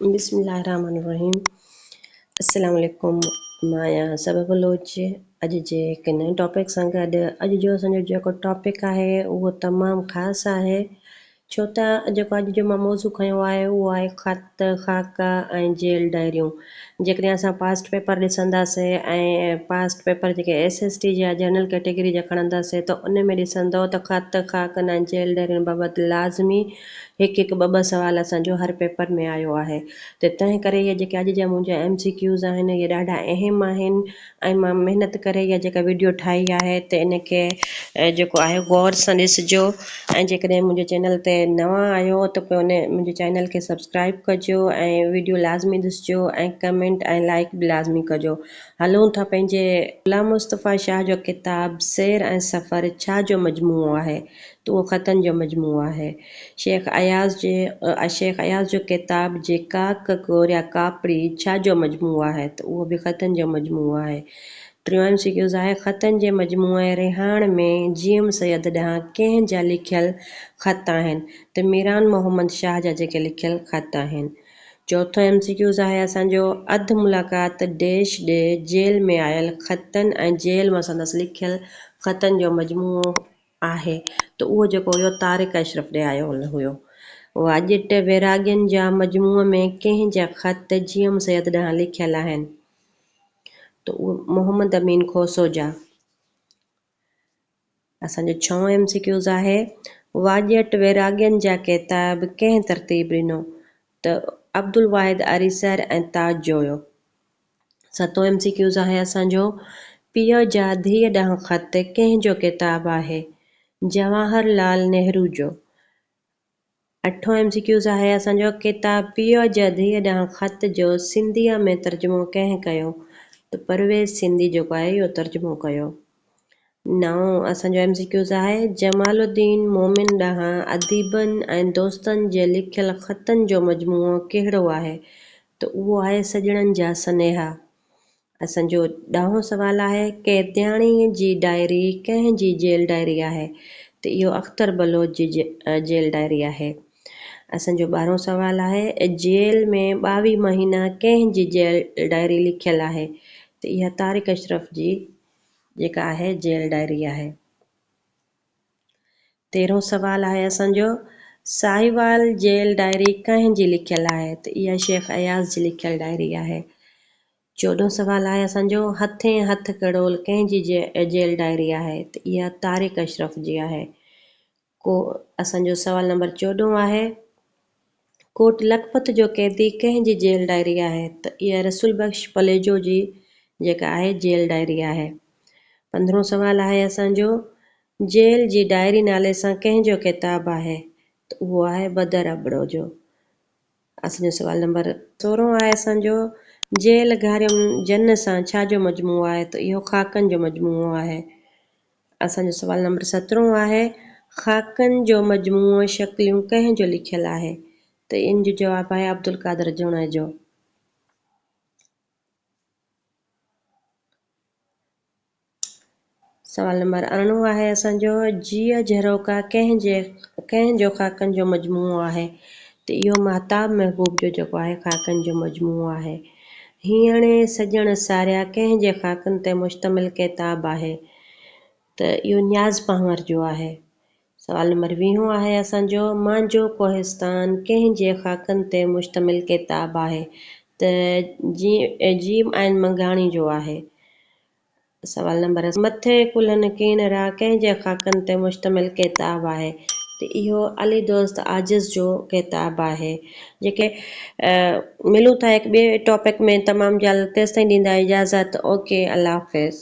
بسم الله الرحمن الرحيم السلام عليڪم مان آهيان صبا بلوچ اڄ جي هڪ نئين ٽاپڪ سان گڏ اڄ جو اسان جو جيڪو ٽاپڪ آهي اهو تمام خاص آهي ڇو ته جيڪو اڄ جو مان موضوع کنيو آهي اهو آهي خط خاڪا ۽ جيل ڊائريون جيڪڏهن اسان پاسٽ پيپر ڏسنداسين ۽ پاسٽ پيپر جيڪي ايس ايس ٽي جا جنرل ڪيٽيگري جا کڻنداسين ته ان ۾ ڏسندو ته خط خاڪن ۽ جيل ڊائرين بابت لازمي هڪ هڪ ٻه ٻه سوال اسان جو هر پيپر ۾ آيو آهي ته تنهن ڪري اهي جيڪي اڄ جا منهنجا ايم سي ڪيوز آهن اهي ڏاڍا اهم آهن ۽ مان محنت ڪري اها جيڪا وڊيو ٺاهي آهي ته ان کي جيڪو آهي غور سان ڏسجو ۽ جيڪڏهن منهنجي چينل تي نوان آهيو ته پوء ان منهنجي چينل کي سبسڪرائب ڪجو ۽ وڊيو لازمي ڏسجو ۽ ڪمينٽ ۽ لائڪ به لازمي ڪجو هلون ٿا پنهنجي غلام مصطفيٰ شاهه جو ڪتاب سير ۽ سفر ڇا جو مجموعو آهي ته اهو خطن جو مجموعو آهي. شيخ اياز جي شيخ اياز جو ڪتاب جي ڪاڪ ڪوريا ڪاپڙي ڇا جو مجموعو آهي ته اهو به خطن جو مجموعو آهي. ٽيون ايم سي ڪيوز آهي خطن جي مجموعي رهاڻ ۾ جي ايم سيد ڏانهن ڪنهن جا لکيل خط آهن ته ميران محمد شاهه جا جيڪي لکيل خط آهن. چوٿون ايم سي ڪيوز آهي اسان جو اڌ ملاقات ڊيش ڏي جيل ۾ آيل خطن ۽ جيل مان سندس لکيل خطن جو مجموعو آهي ته اهو جيڪو هيو طارق اشرف ڏي آيل هيو. واڄٽ ويراڳين جا مجموعي ۾ ڪنهن جا خط جي ايم سيد ڏانهن لکيل آهن ته اهو محمد امين کوسو جا. اسان جو ڇهون ايم سي ڪيوز آهي، واڄٽ ويراڳين جا ڪتاب ڪنهن ترتيب ڏنو؟ ته عبدالواحد آريسر ۽ تاج جويو. ستون ايم سي ڪيوز آهي اسان جو، پيء جا ڌيء ڏانهن خط ڪنهن جو ڪتاب آهي؟ جواهر لال نهرو جو. اٺون ايم سي ڪيوز آهي اسان جو ڪتاب پيء جا ڌيء ڏانهن خط جو سنڌيء ۾ ترجمو ڪنهن ڪيو؟ ته پرويز سنڌي جيڪو آهي اهو ترجمو ڪيو. نائون اسان جو ايم سي ڪيوز آهي جمال الدين مومن ڏانهن اديبن ۽ دوستن جي لکيل خطن جو مجموعو ڪهڙو آهي؟ ته اهو آهي سڄڻن جا سنيها. اسان جو ڏاهون سوال آهي، قيدياڻيء جي ڊائري ڪنهن جي جيل ڊائري آهي؟ ته اهو اختر بلوچ جي جيل ڊائري آهي. اسان جو ٻارهون سوال آهي، جيل ۾ 22 مهينا ڪنهن جي جيل ڊائري لکيل آهي؟ ته اها طارق اشرف جي جيڪا آهي جيل ڊائري آهي. تيرهون سوال آهي اسان جو، ساهيوال جيل ڊائري ڪنهن جي لکيل آهي؟ ته اها شيخ اياز جي لکيل ڊائري آهي. چوڏهون سوال آهي اسان جو، هٿين هٿ ڪڙول ڪنهن جي جيل ڊائري آهي؟ ته اها طارق اشرف جي آهي. ڪو اسان جو سوال نمبر چوڏهون آهي، ڪوٽ لکپت جو قيدي ڪنهن جي جيل ڊائري آهي؟ ته اها رسول بخش پليجو جي جيڪا آهي جيل ڊائري آهي. پندرهون سوال آهي اسان جو، جيل جي ڊائري نالي سان ڪنهن جو ڪتاب آهي؟ ته اهو آهي بدر ابڙو جو. اسان جو سوال نمبر سورهون آهي اسان جو، جيل گهاريم جن سان ڇا جو مجموعو آهي؟ ته اهو خاڪن جو مجموعو آهي. اسان جو سوال نمبر سترهون آهي، خاڪن جو مجموعو شڪليون ڪنهن جو لکيل آهي؟ ته ان جو جواب آهي عبدالقادر جوڻيجو. سوال نمبر ارڙهون آهي اسان جو، جيء جهروڪا ڪنهن جي ڪنهن جو خاڪن جو مجموعو آهي؟ ته اهو ماهتاب محبوب جو جيڪو آهي خاڪن جو مجموعو آهي. هينئڙي سڄڻ ساريا ڪنهن جي خاڪن تي مشتمل ڪتاب آهي؟ ته اهو نياز پنهور جو آهي. سوال نمبر ويهون آهي اسان جو، مانجهو ڪوهستان ڪنهن جي خاڪن تي مشتمل ڪتاب آهي؟ ته جيم عين منگهاڻي جو آهي. سوال نمبر مٿي ڪلهن ڪينرا ڪنهن جي خاڪن تي مشتمل ڪتاب آهي؟ ته اهو علي دوست عاجز جو ڪتاب آهي. جيڪي ملون ٿا هڪ ٻئي ٽاپڪ ۾ تمام جلد تيستائين ڏيندا اجازت اوڪي الله حافظ.